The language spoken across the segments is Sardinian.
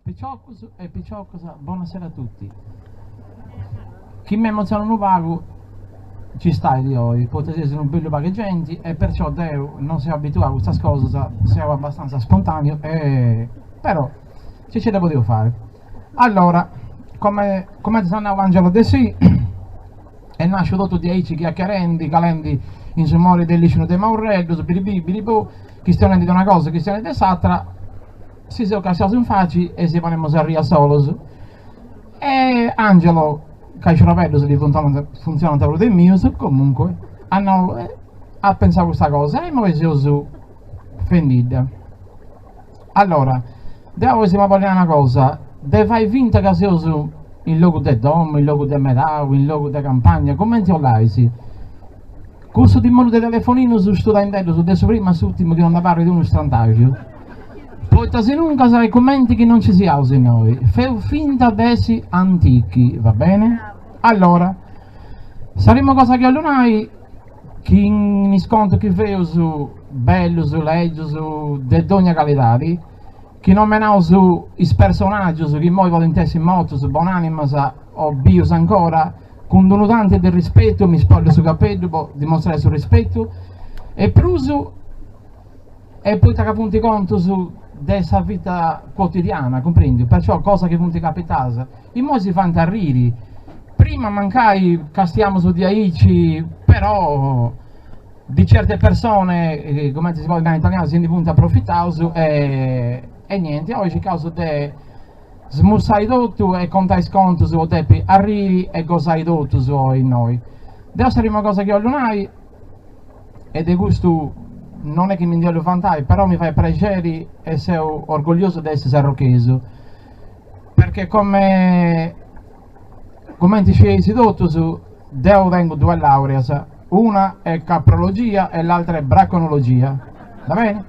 Piciocus e piciocas, bonasera a tutti. Chi m'emotzionu unu pagu ci stait oi, poita seis unu bellu pagu 'e genti e perciò deu non seu abituau a custas cosas, seu abbastanza spontaneu e però ci ce dda podeus fai. Allora, come cumenti s'at nau Angelo Dessì, est nasciu totu diaici chiacherendi, calendi in su mori de liscinu de Maurreddus, biribì biribù, chistionendi de una cosa, chistionendi de s'atra, si seus castiaus in faci e si ponemus a arriri a solus. E Angelo, ca is ciorabeddus ddi funtzionant prus de is mius, comunque, at nau, at pentzau custa cosa e imoi seus fendidda. Allora, deu oi si m'apu a nai una cosa, de fai finta ca seus in logu de domu, in logu de medau, in logu de campagna, cumenti 'ollais. Cussu dimoniu de telefoninus studaindeddus de su primu a s'urtimu chi non nd'abarrit unu strantaxiu. Poita sinuncas est cumenti chi non nci siaus innoi. Feus finta de essi antichi, va bene? Allora, sa primu cosa chi 'ollu nai chi in is contus chi feus, bellus, lègius, de dogna calidadi, chi nomenaus is personàgius chi immoi podint essi mortus, bonànimas o bius ancora, cun d'unu tanti de rispetu, mi spollu su capeddu po dimostrai su rispetu, e prus est poita ca funt contus de sa vida quotidiana, cumprendiu, perciò cosas chi funt capitadas, immoi si faint arriri, prima mancai castiamus diaici, però di certe persone, cumenti si podit nai in italianu, si ndi funt aprofitaus e e nienti, oi circaus de smussai totu e contai is contus po depi arriri e gosai totus oi innoi. Deu sa prima cosa chi 'ollu nai e de custu non est chi mi ndi 'ollu vantai, però mi fait prexeri e seu orgogliosu de essi sarrochesu, perché come cumenti scieis totus deu tengu duas laureas, una est caprologia e l'altra est braconologia, va bene?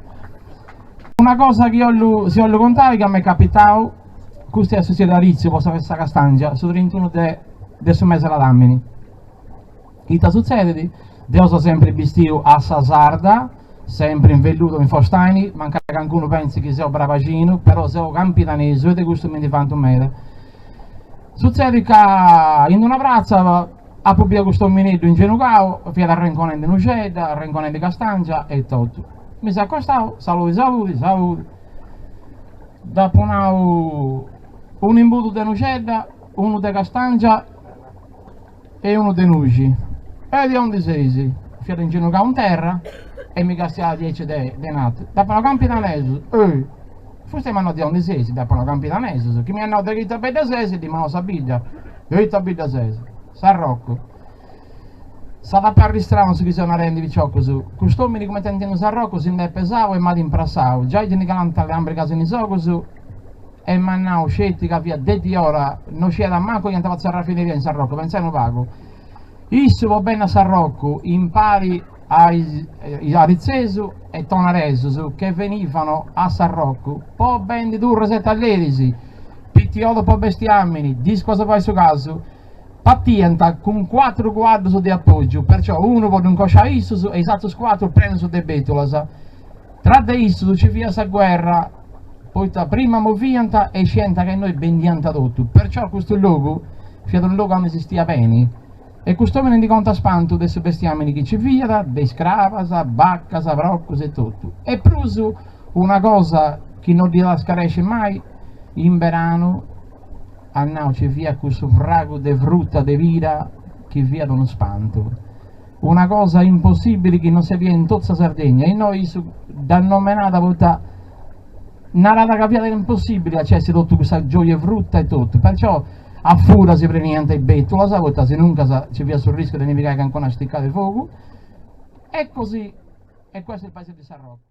Una cosa chi 'ollu si 'ollu contai ca m'est capitau, custu est sutzediu a Aritzu po sa festa 'e sa castangia, su trintunu de de su mese ladamini. Ita sutzedit? Deu seu sempri bistiu a sa sarda, sempri in velludu o in fostaini, mancai cancunu pentzit chi seu brabaxinu, però seu campidanesu e de custu mi ndi vantu meda. Sutzedit ca in una pratza apu biu custu omineddu ingenugau, fiat arrenconendi nuxedda, arrenconendi castangia e totu. Mi seu acostau, saludi saludi, saludi. Dd'apu nau unu imbudu de nuxedda, unu de castangia e unu de nuxi. E de aundi seis? Fiat ingenugau in terra e mi castiat diaici de de in artu. Dd'apu nau campidanesus. Eh! Fustei m'at nau de aundi seis, dd'apu nau campidanesus. Chi m'iat nau de ita bidda ses, ddi nau sa bidda. De ita bidda ses? Sarrocu. S'at a parri stranu su chi seu narendi, piciocus. Cust'omini cumenti at intendiu Sarrocu si nd'est pesau e m'at imprassau. Giai gi ndi calant lambrigas in is ogus e m'at nau sceti ca fiat de diora, no sciiat mancu chi iant fatu sa rafineria in Sarrocu, pentzai unu pagu. Issu po benni a Sarrocu impari a is aritzesus e tonaresus che venivano a Sarrocu po bendi turras e talleris, pitiolus po bestiamini, discuas po fai su casu, Partiant cun cuatru cuaddus de apògiu, perciò unu po ddu incosciai issus e is atrus cuatru prenus de bètulas. Tra de issus nci fiat sa guerra, poita prima moviant e scient ca innoi bendiant totu, perciò custu logu fiat unu logu aundi si stiat beni. E cust'omini ndi contat spantu de su bestiamini chi nci fiat, de is crabas, bacas, procus e totu. E prus una cosa chi no dd'iat a scaresci mai, in beranu, At nau ci fiat cussu fragu de fruta de pira chi fiat unu spantu. Una cosa impossibili chi non si biiat in totu sa Sardegna e innoi issu dd'at nomenada poita narat ca fiat impossibili a nc'essi totu cussa gioia 'e fruta e totu, perciò a fura si preniant is betulas poita sinuncas ci fiat su riscu de ndi pigai cancuna sticcada 'e fogu e così e questo è il paese di Sarrocu.